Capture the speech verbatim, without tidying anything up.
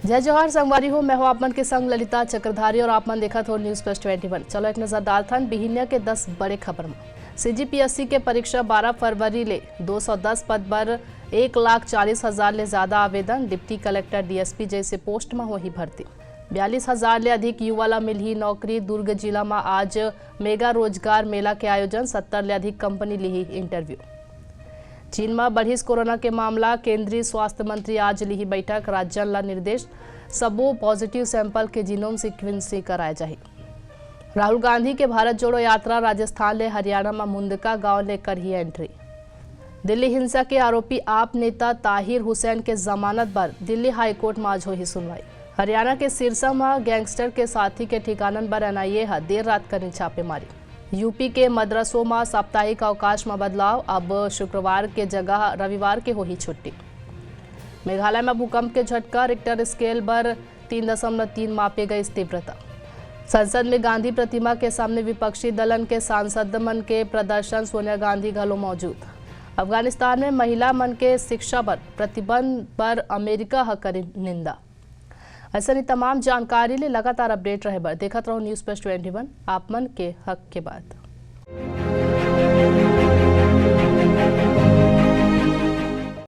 जय जोहार संगवारी हो, मैं हूं आप मन के संग ललिता चक्रधारी और आप मन देखत हो News Plus Twenty One। चलो एक नजर डालथन बिहिनिया के दस बड़े खबर म। सीजीपीएसई के परीक्षा बारह फरवरी ले, दो सौ दस पद बर एक लाख चालीस हजार ले ज्यादा आवेदन, डिप्टी कलेक्टर, डीएसपी जैसे पोस्ट म होही भर्ती। बयालीस हजार ले अधिक युवा ला मिलही नौकरी। दुर्ग जिला म आज मेगा रोजगार मेला के आयोजन, सत्तर ले अधिक कंपनी लिही इंटरव्यू। चीन म बढ़िस कोरोना के मामला, केंद्रीय स्वास्थ्य मंत्री आज लिही बैठक, राज्यन ला निर्देश, सबो पॉजिटिव सैंपल के जीनोम सीक्वेंसिंग कराए जाही। राहुल गांधी के भारत जोड़ो यात्रा, राजस्थान ले हरियाणा म मुंदका गांव ले करही एंट्री। दिल्ली हिंसा के आरोपी आप नेता ताहिर हुसैन के जमानत बर दिल्ली हाईकोर्ट म आज होही सुनवाई। हरियाणा के सिरसा म गैंगस्टर के साथी के ठिकानन बर एनआईए ह देर रात करिन छापेमारी। यूपी के मदरसों म साप्ताहिक अवकाश म बदलाव, अब शुक्रवार के जगह रविवार के होही छुट्टी। मेघालय म भूकंप के झटका, रिक्टर स्केल बर तीन दशमलव तीन मापे गइस तीव्रता। संसद में गांधी प्रतिमा के सामने विपक्षी दलन के सांसद मन के प्रदर्शन, सोनिया गांधी घलो मौजूद। अफगानिस्तान में महिला मन के शिक्षा बर प्रतिबंध पर अमेरिका ह करिन निंदा। अइसन ही तमाम जानकारी ले लगातार अपडेट रहे बर देखत रहो News Plus Twenty One, आप मन के हक के बात।